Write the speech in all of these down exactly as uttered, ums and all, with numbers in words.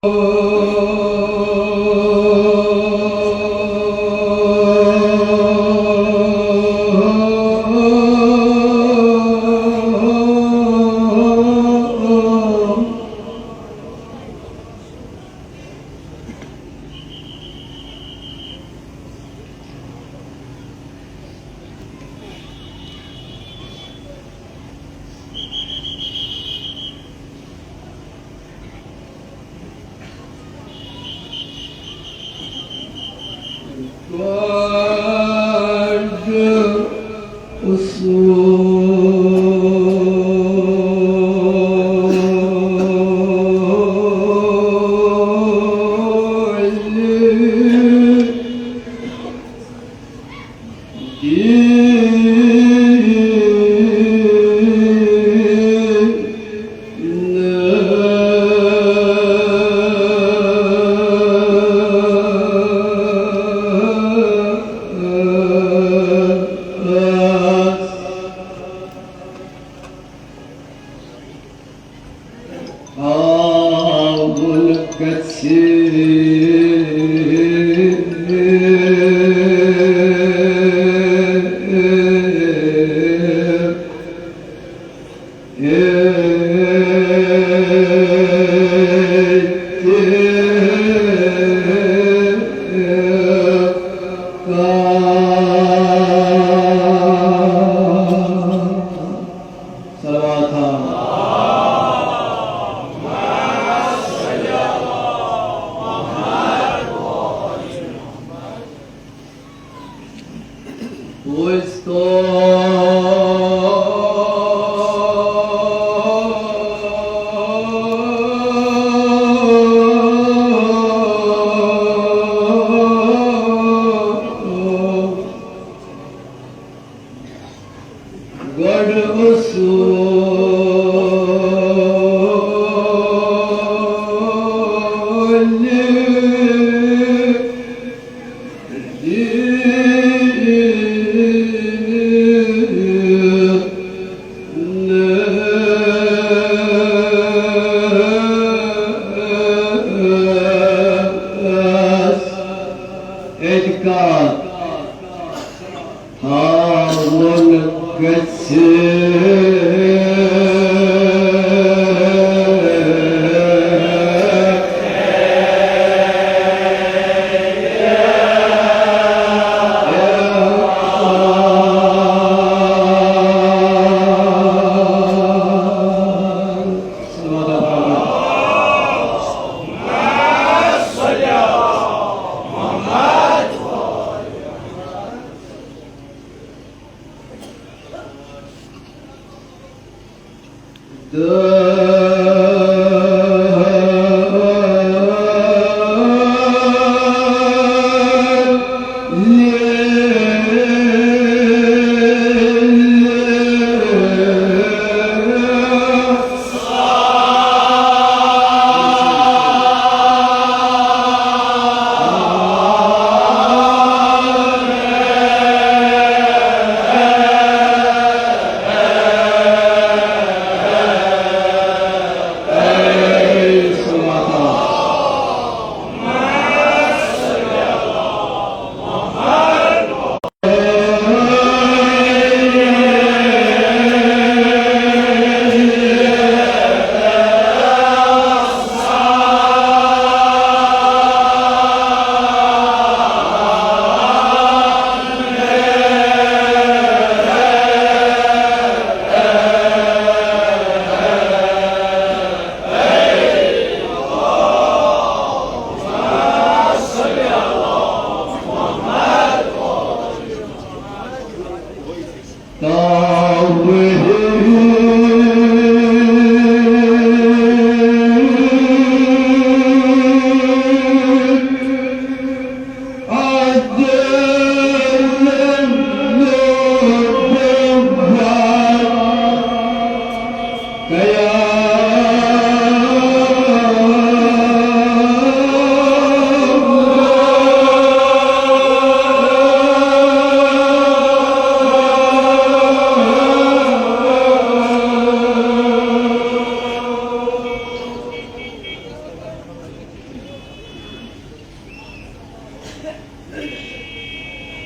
صلوات۔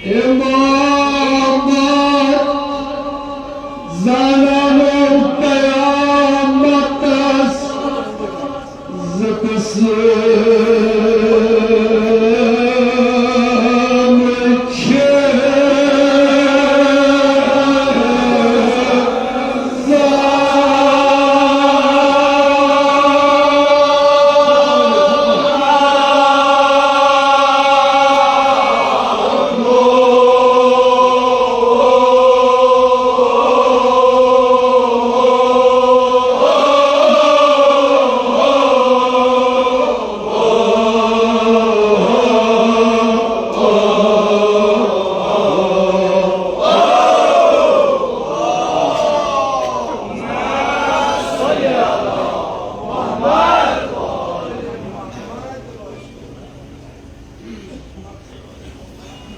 امامت زانانو قیامتس زٕ قٕسم چھِ۔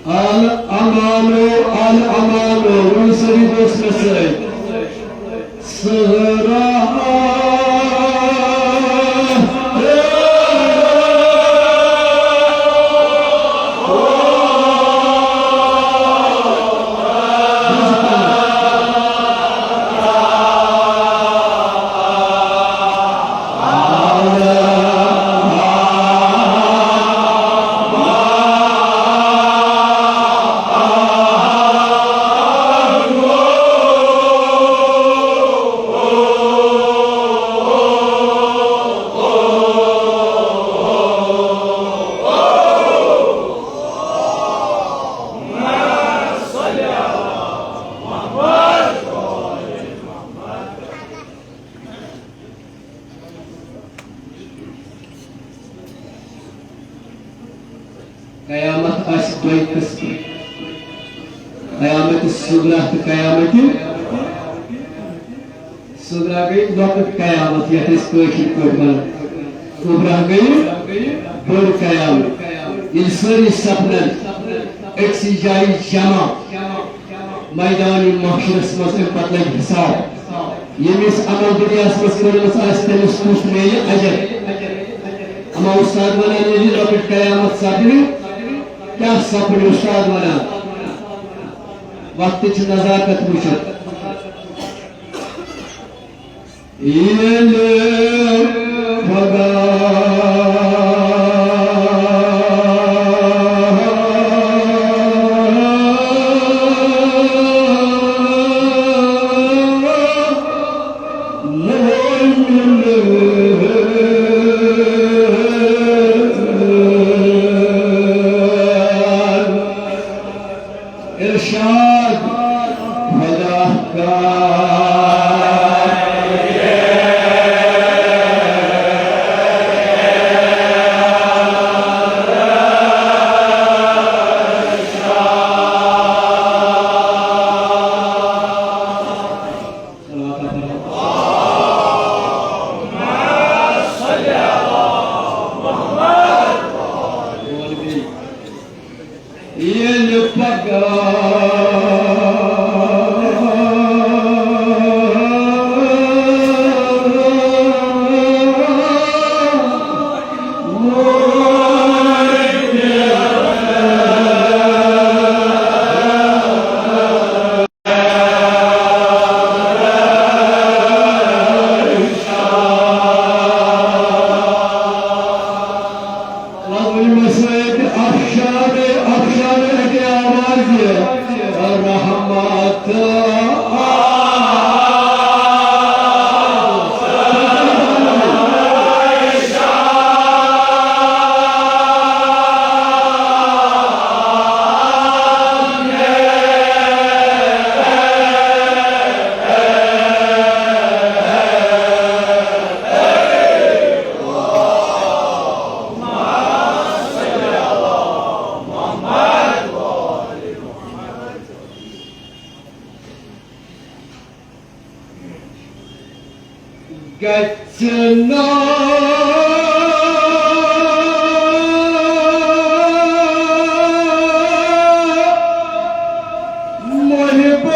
الامانو، الامانو، ؤنِو سٲری دوستس سۭتۍ۔ صحرا۔ قیامت آسہِ دۄیہِ قٕسمہٕ، قیامت صغریٰ تہٕ قیامت صغریٰ گٔے لۄکٕٹ قیامت، یَتھ أسۍ کٲشِر پٲٹھۍ وَنان۔ کُبریٰ گٔے بٔڑ قیامت۔ ییٚلہِ سٲری سپدن أکسٕے جایہِ جمع، میدان محشرس منٛز، اَمہِ پتہٕ لگہِ حساب۔ ییٚمِس عمل دُنیاہس منٛز کٔرمٕژ آسہِ، تٔمِس کُس میلہِ اجر؟ اما استاد ونان، ییٚلہِ لۄکٕٹ قیامت سپدِ، کیٛاہ سپدِ؟ استاد ونان، وقتٕچ نزاکت وٕچھِتھ۔ ییٚلہِ خۄدا ارشاد خدا کا۔ ییٚلہِ پگاہ آز ؤنِو مےٚ سۭتۍ، افشانٕے، افشانٕے اَکہِ آوازِ، رحمت۔ گژھِ نہٕ محبت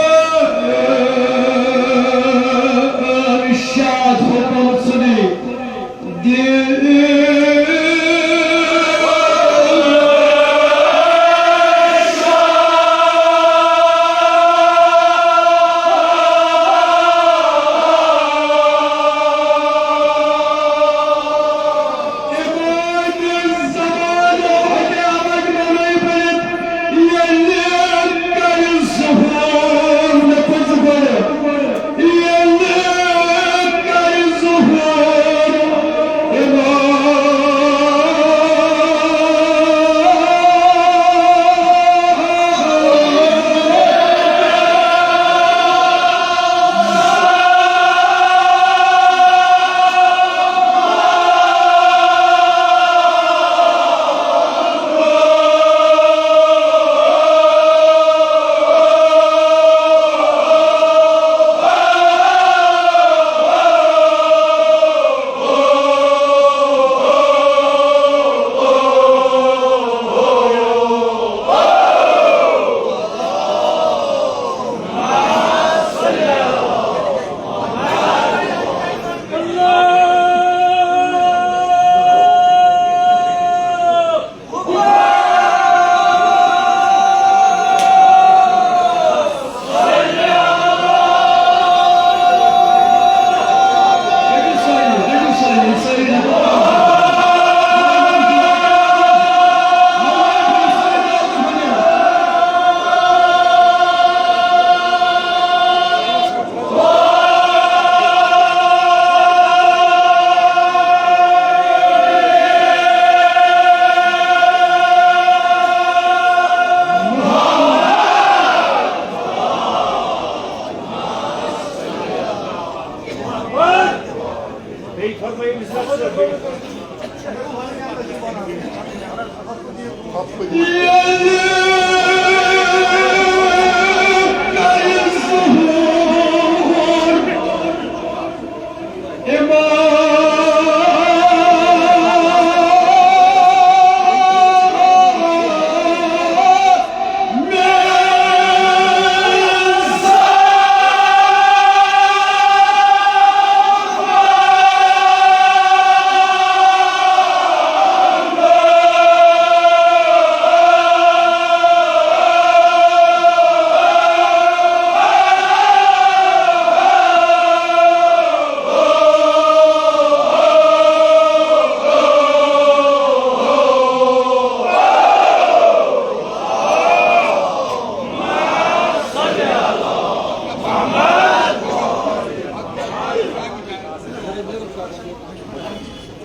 ارشاد حکم سنی۔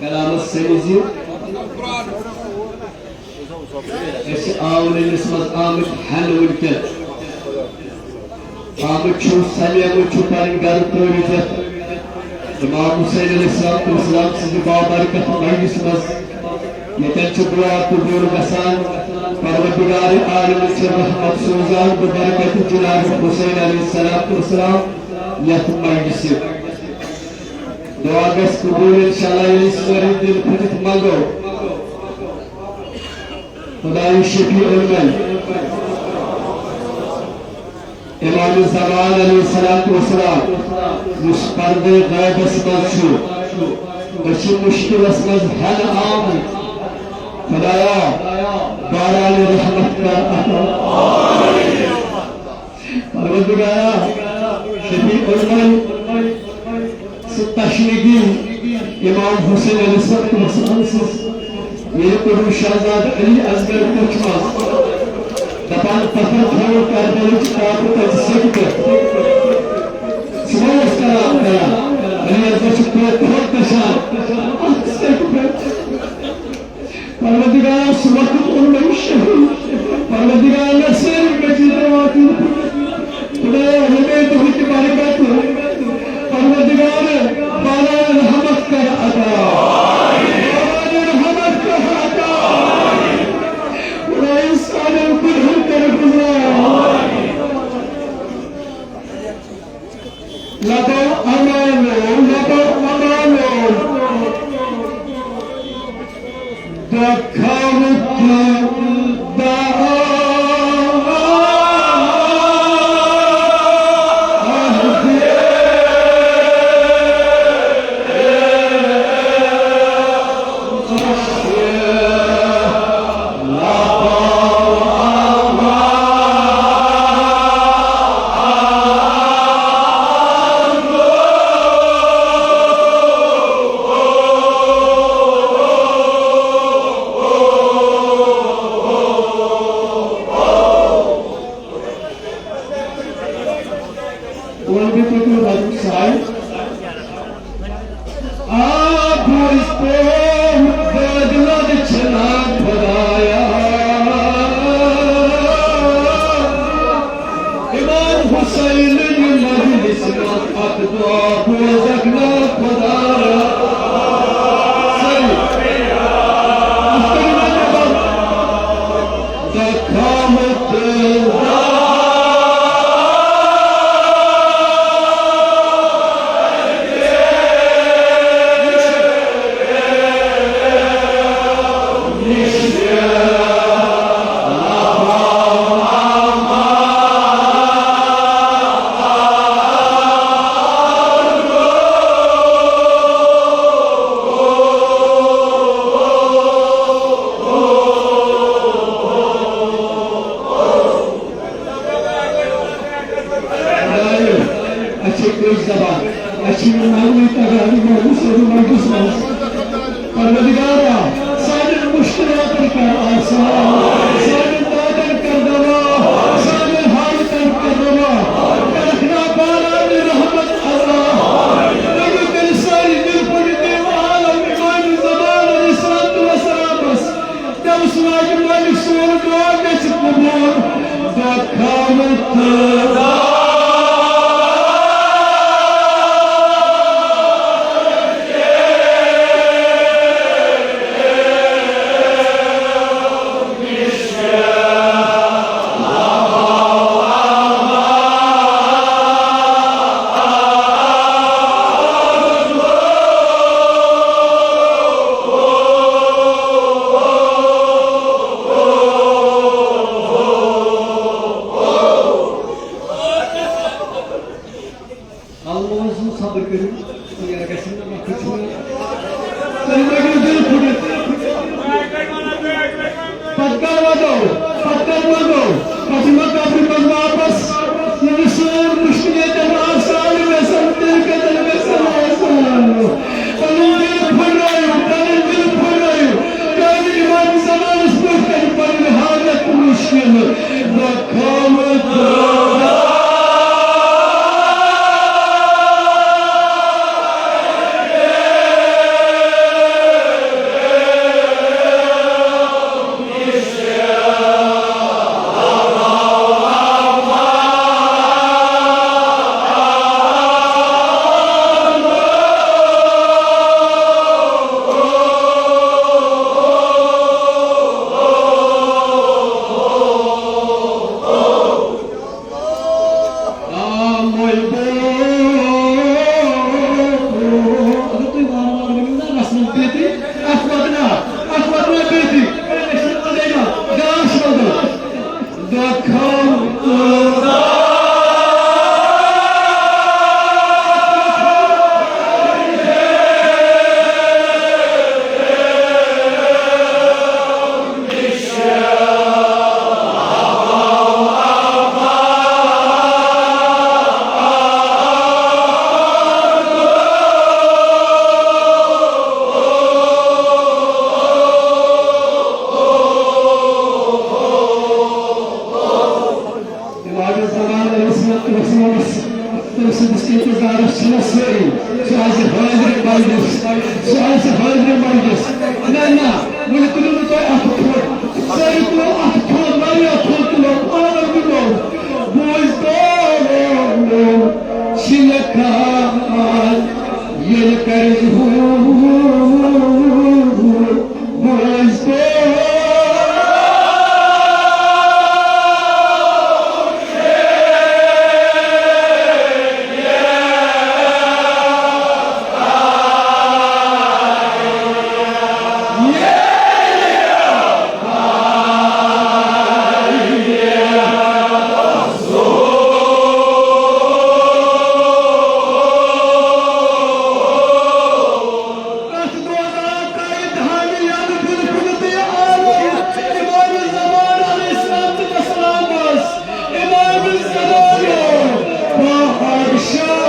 کلامس سمجھ۔ أسۍ چھِ آونٕنِس منٛز آمٕتۍ ہٮ۪نہٕ وٕنکٮ۪ن۔ آمٕتۍ چھِو، سمیمٕتۍ چھِو پنٕنۍ گرٕ ترٲوِتھ یتھ امام حسین علیہ الصلوۃ والسلام سٕنٛزِ بابرکت مجلسہِ منٛز۔ ییٚتٮ۪ن چھِ دعا قبول گژھان۔ پروردگار عالم چھِ رحمت سوزان ببرکت جناب حسین علیہ الصلوۃ والسلام یتھ مجلسہِ۔ دعا گژھِ قبول انشاءاللہ، ییٚلہِ سٲری دِل پھٔٹِتھ منٛگو۔ خدای شفیع المن، امام زمان علیہ الصلوۃ والسلام، یُس پردے غیبس منٛز چھُ، أسۍ چھِ مشکلس منٛز ہٮ۪نہٕ آمٕتۍ۔ خدایا، باران رحمت کر عطا۔ پروردگارا، شفیع المن، سُہ تشنگی امام حسین علیہ السلام سٕنٛز، ییٚلہِ کوٚرُن شہزادٕ علی اصغر کٔچھ منٛز، دپان پتھر تھٲوِو کربلٕچ کاپہٕ تتہِ سیٚکہِ پٮ۪ٹھ۔ سُہ ما اوس کلام کران؟ علی اصغر چھُ پرٛٮ۪تھ دۄہ دٔچھان اکھ سیٚکہِ پٮ۪ٹھ۔ پروردگار، سُہ وقت اوٚن مےٚ شہید۔ پروردگار، مےٚ سٲری کٔشیٖرِ واتہِ۔ خدایا، ییٚمے دۄہٕچ برکت۔ پروردگار، باران رحمت کر عطا۔ باران رحمت کر عطا۔ خدایا، سانٮ۪ن گُنہن کر گُزار۔ لبو امانو، لبو امانو۔ دکھاوت دعا۔ اور بھی تو کوئی بات سائے۔ آ بوز پوم دادلد چھنا خدایا۔ امام حسین یہ مجلس منٛز اکھ دعا بوزکھ نا خدایا۔ صحیح۔ اَتھ کٔرِو وۄنۍ نٮ۪بر۔ خدایو، اَسہِ چھِ کٲشِر زبان، اَسہِ چھِ یہِ نغمہٕ تگان، یِمو حُسین مجلس منٛز۔ پروردگارا، سانٮ۪ن مُشکِلاتن کر آسان، سانٮ۪ن دادن کر دوا، سانٮ۪ن حالتن کر دوا، کرکھ نا باران رحمت عطا۔ نبی تیٚلہِ سٲری دِل پٲٹھۍ دیو عالم امام زمان علیہ الصلوۃ والسلامس۔ تٔمِس واجہِ مٲلِک سون دعا گژھِ قبوٗل۔ دعا خانہٕ تہٕ اگر تُہۍ وارٕ وارٕ ؤنِو نا، رسمن پیٚتٕے، اکھ وَتنا، اکھ وَتنا پیٚتٕے، أسۍ چھِ اندے گا، گاش وَتنا۔ دۄکھٕ امام زمان علیہ الصلوۃ والسلام، تٔمۍ سٕنٛدِس اِنتظارَس چھِ سٲری۔ سُہ آسہِ حٲضِر مجلس، سُہ آسہِ حٲضِر مجلس۔ نہ، نہ، وۄنۍ تُلِو نہٕ تُہۍ اَتھٕ تھوٚد۔ سٲری تُلِو اَتھٕ تھوٚد، واریاہ تھوٚد تُلِو، پانَے تُلِو۔ بوزتو چھِ لیکھان، ییٚلہِ کَرِ ظہوٗر۔ امام الزمان، پادشاہ۔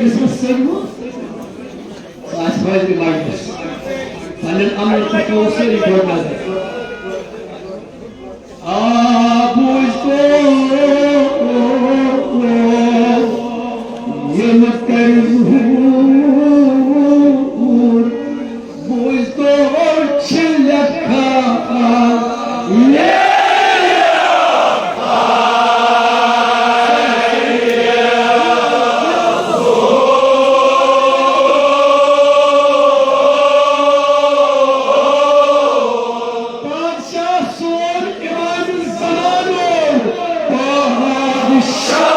یُس أسۍ سٲلِم، سُہ آسہِ حٲضِر مجلس۔ پنٕنٮ۪ن عملن پٮ۪ٹھ تھٲوِو سٲری گۄڈٕ نظر۔ آ، بوٗزتو، ییٚلہِ کَرِ ظہوٗر، بوٗزتو چھِ لیکھان۔ بادشاہ سون امام زمانو، بادشاہ۔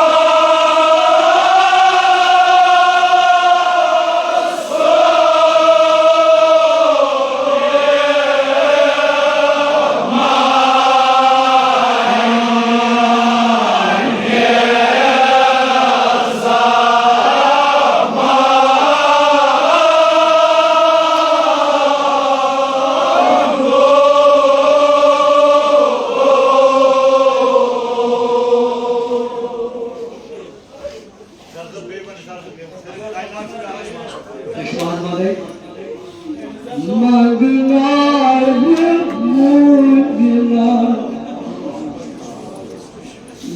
منگناو مومنا،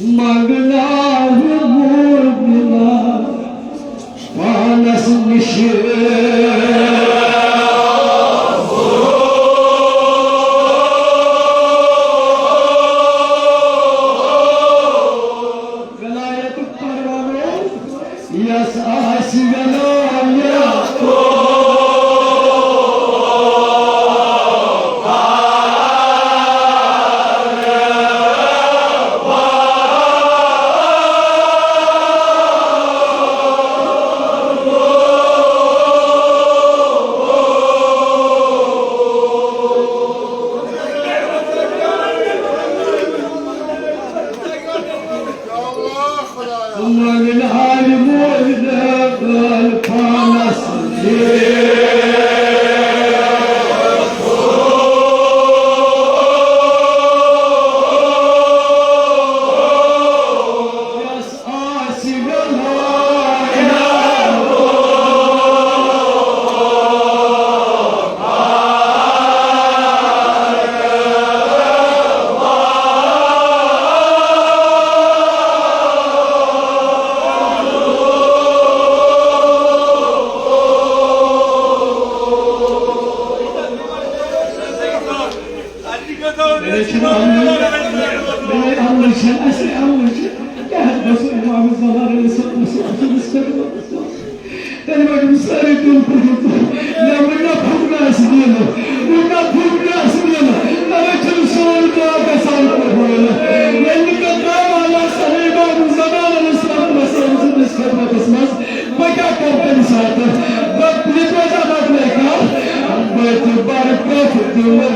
منگناو مومنا، پانس نش۔ ولایتُک پروانو یس آسہِ ولایت۔ مےٚ ووٚن نہ پھُٹنہٕ آسہِ دِنہٕ، ووٚن نہ پھُٹنہٕ آسہِ دِنہٕ، تَوَے چھُنہٕ سون دُعا گژھان قبوٗل۔ ییٚلہِ نہٕ مےٚ درٛاو اللہ صلی اللہ علیہ وسلم صلی اللہ علیہ وسلم سٕنٛدِس خدمتس منٛز، بہٕ کیٛاہ کرٕ تَمہِ ساتہٕ؟ بہٕ، یہِ توتہِ لَبیک کَرٕ، بہٕ تہِ بَرٕ پٮ۪ٹھ دِمہٕ۔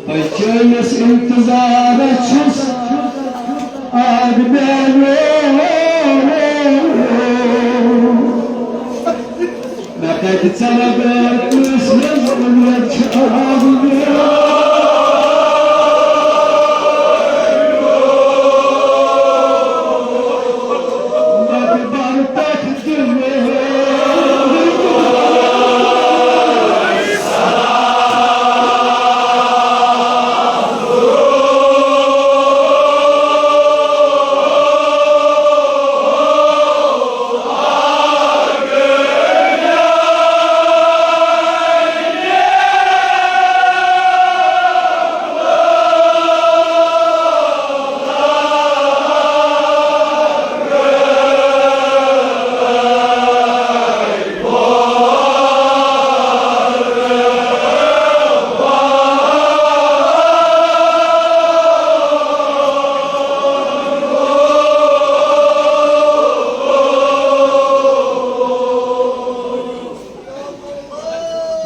بچٲنِس انتظارس چھُس آز بیٚہوان۔ ژلان گٲڑۍ کٲنٛسہِ ہٕنٛز اُمید چھِ آبہٕ مےٚ۔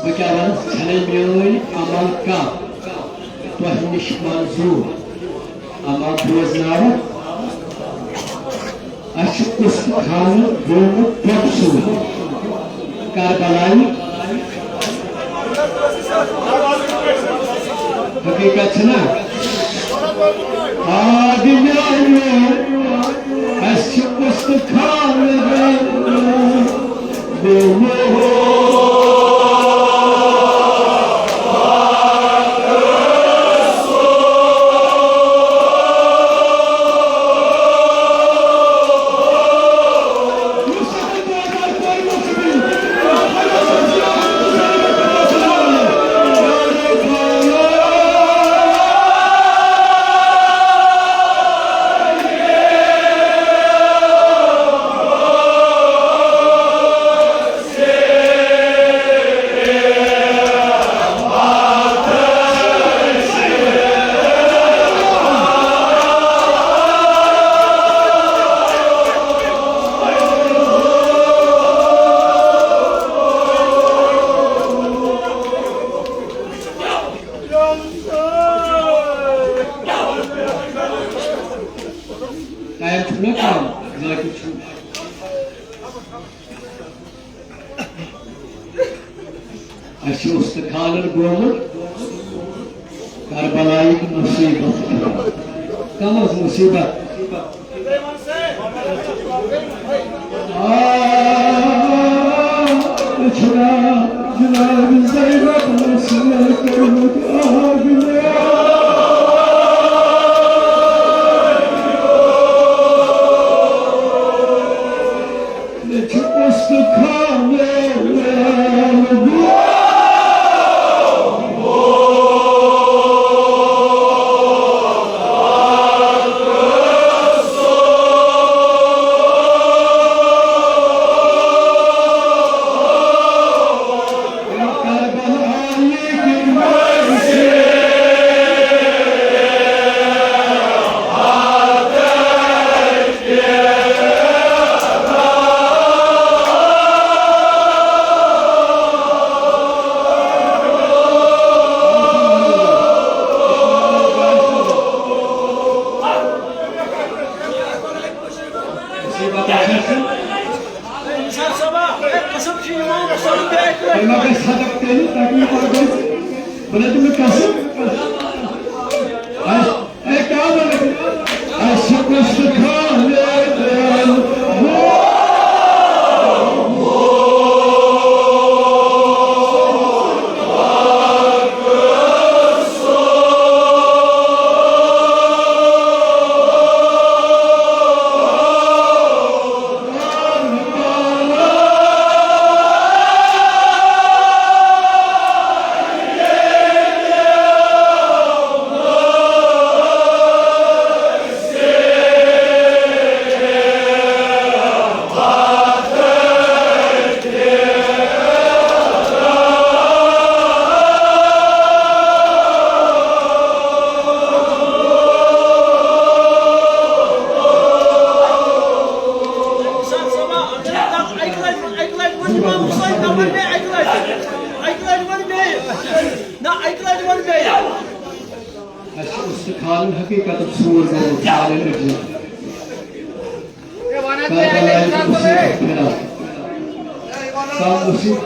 بہٕ کیٛاہ وَنہٕ، ژھٮ۪نَے میٛٲنۍ عمل کانٛہہ تۄہہِ نِش منظوٗر۔ اما بوزناوٕ، اَسہِ چھُ قصہٕ خانہٕ گوٚمُت پۄپسوٗر کربلایہِ۔ حقیٖقت چھِ نا؟ آ، دِنیٛاے مےٚ، اَسہِ چھُ قصہٕ خانہٕ گوٚمُت۔ ٹائم چھُنہ کم، ذٲتی چھُ۔ اَسہِ چھُ اُستخانن گوٚمُت کربلایِک مُصیٖبت۔ کم حظ مُصیٖبت؟ آ، أسۍ چھِنہ جناب زینب مُصیٖبت کوٚرمُت آگ مےٚ۔ مےٚ چھُ پوٚژھ خانہٕ تۄہہِ ما گژھِ صدق تیٚلہِ، تۄہہِ ما گژھِ؟ بہٕ نَے دِمہٕ قسم۔ اَسہِ، اے، کیٛاہ وَنہٕ؟ اَسہِ گوٚژھ نہٕ کانٛہہ اَکہِ لَٹہِ، اَکہِ لَٹہِ وَن اِمام حُسین، نہ وَن مےٚ اَکہِ لَٹہِ۔ اَکہِ لَٹہِ وَن بیٚیہِ۔ نہ، اَکہِ لَٹہِ وَن بیٚیہِ۔ اَسہِ چھُ اُستخانُن حقیٖقتَن سوٗر گوٚمُت سارے أڈجہِ۔ کربلایہِ مُصیٖبت پھِران۔ سا مُصیٖبت۔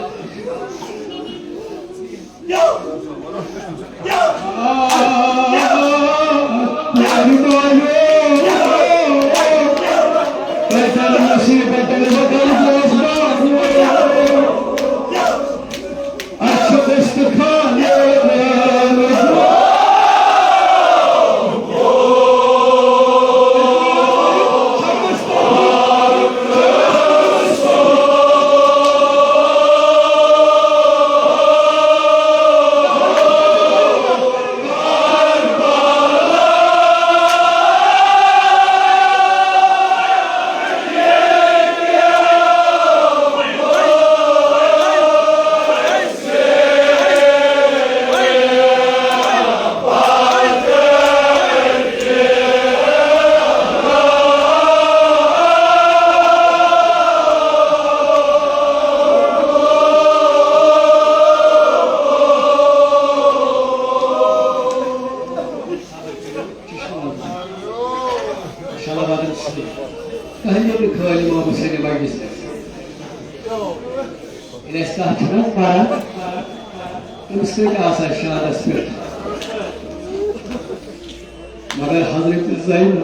کتھ چھِ نہ پران، تٔمِس سۭتۍ آسان شادس پٮ۪ٹھ۔ مگر حضرت زینب،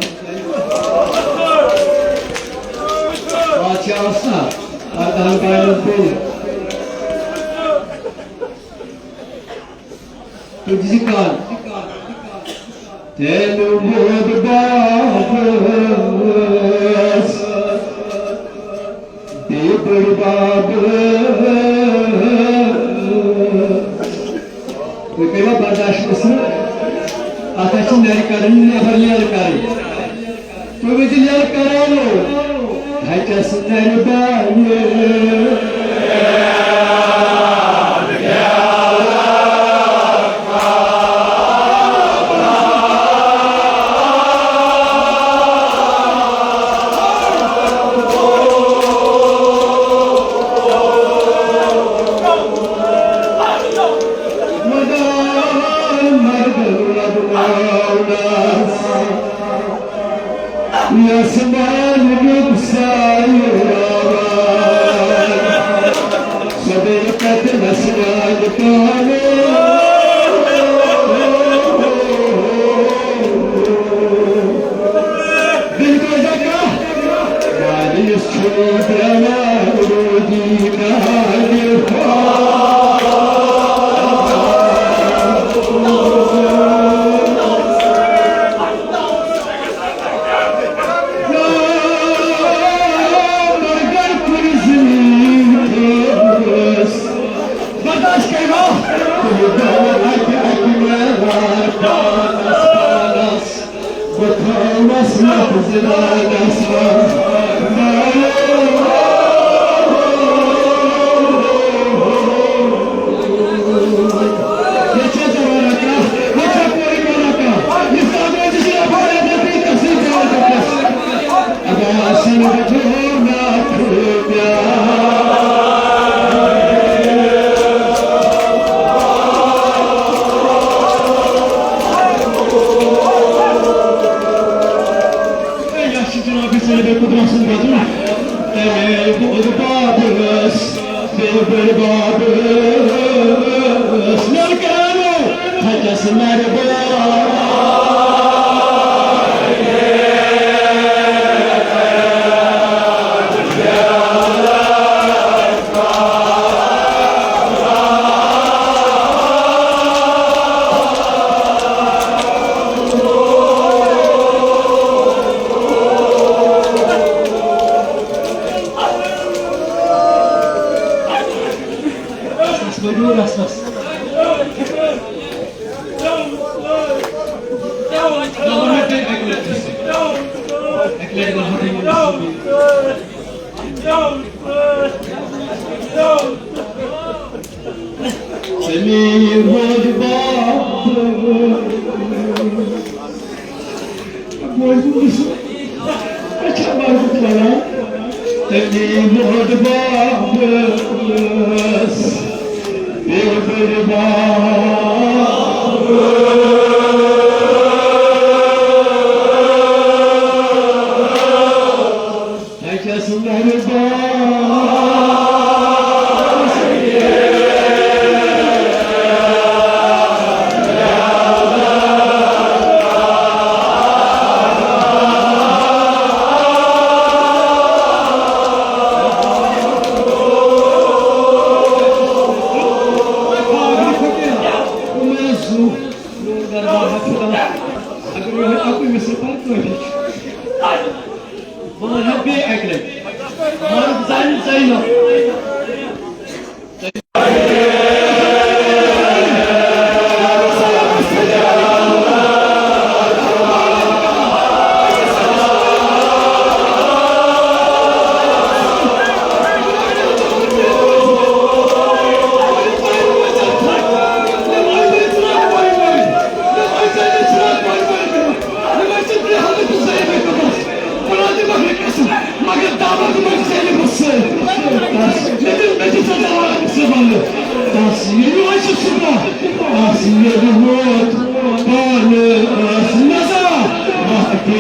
بادشاہ آسان، اردہن باین ہٕنٛز بیٚنہِ۔ تہٕ دِژ یہِ کَن۔ تٔمۍ ووٚن بابَس، بیٚیہِ بٔڑۍ بابَس۔ تُہۍ کٔرِوا برداشت گٔژھِو؟ اَتھ ہا چھِ نَرِ کَڑٕنۍ، نٮ۪بر یَلہٕ کَڑٕنۍ۔ تُہۍ ؤتھِو یَلہٕ کرالو، ہَچَس نَرِ بالہِ۔ مدار مدر لبناونس۔ یس مالِک سایہِ راوان، سۄ بیٚیہِ کتہِ نسیان پانہٕ۔ دِل بوزا کانٛہہ، مالِس چھُ پٮ۪وان روزی نادِ۔ یہِ چھُ جناب سید قدرت سُنٛد وَدُن۔ تَمے بُدھ بابَس، تَمے بُدھ بابَس، مےٚ کَرو ہَچَس نَرِ بار۔ سمیر ووت باب۔ بوزُن گوٚژھ۔ اچھا، بوزُن بناو۔ تمے ووت باب۔ بیٚیہِ بٔڑۍ باب۔ تۄہہِ کیٛاہ سا مہربان۔ اگر یِہوٚے اَکُے مِصرٕ پَرِ کٲفی چھُ۔ بہٕ وَنہٕ ہا بیٚیہِ اَکہِ لَٹہِ۔ مَرٕد زَنہِ زینب۔ مگر دعوت منٛز ژےٚ یہِ بہٕ سۭتۍ۔ تَس ییٚلہِ مےٚ دِژ ژےٚ دعوت سۭتۍ وَننہٕ۔ تَس ییٚلہِ وۄنۍ چھُ صُبح، تَس ییٚلہِ ووت پانہٕ ٲس نظر وقتہِ۔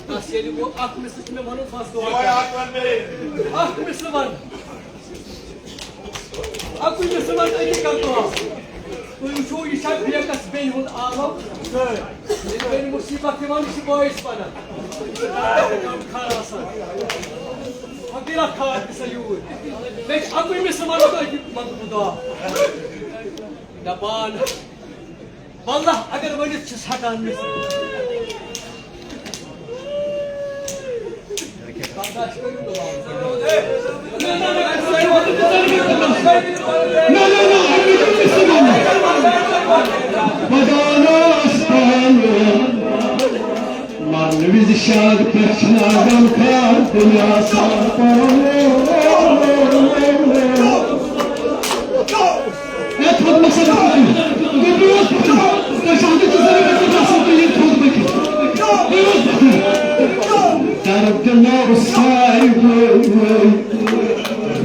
بس ییٚلہِ وۄنۍ اکھ مِثال چھُ مےٚ وَنُن، بس دُعا کر۔ اکھ مِثال وَن۔ اَکُے مِثال وَن، أتی کر دُعا۔ تُہۍ وٕچھِو، یہِ چھا بیکس بیٚنہِ ہُنٛد عالم؟ ییٚلہِ بیٚنہِ مُصیٖبت یِوان، یہِ چھِ بٲیِس وَنان۔ کھار آسان۔ فقیٖرا کھار تہِ سا یوٗرۍ۔ مےٚ چھِ اَکُے مِثال وَنُن، تہٕ أتی منٛگہٕ بہٕ دُعا۔ دَپان، واللہ اگر ؤنِتھ چھِس ہٹان مےٚ۔ برداشت کٔرِو نہٕ وۄنۍ۔ نہ، نہ، نہ، بدانا استان۔ مرنہٕ وِزِ شاد پٮ۪ٹھ چھِنہٕ آسان کھار تیٚلہِ آسان۔ اے تھوٚد مَسا، تُہۍ بیٚہِو حظ پَتھَر۔ تۄہہِ چھُ ہَتہٕ ژٕ زَرٕ گژھِ گژھُن تہٕ یہِ تھوٚد بٔکِتھ۔ بیٚہِو حظ پَتھَر۔ درد نہ ساے وٲے وٲے،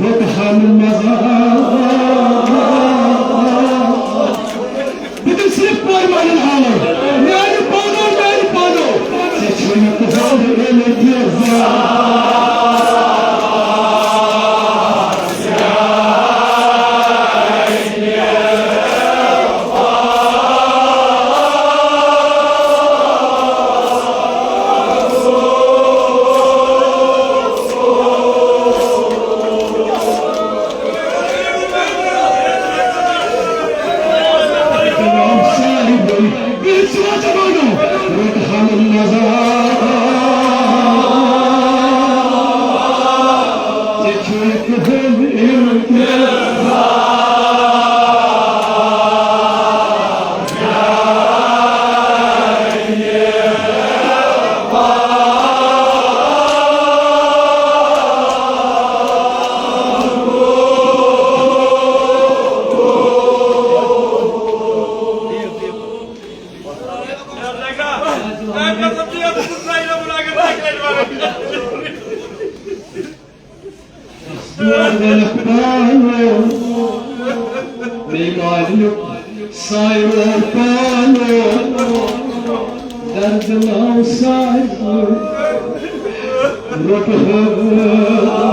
رۄتہٕ ہَن مَزا۔ بہٕ دِمہٕ صرف پورٕ مانن حالو۔ میانہِ پانو، میانہِ پانو۔ ژےٚ چھُے نہٕ کٕہٕنۍ علم تہِ زانٛہہ۔ بیمارِ سایو پانو، درد ناو سایو، رۄب ہو۔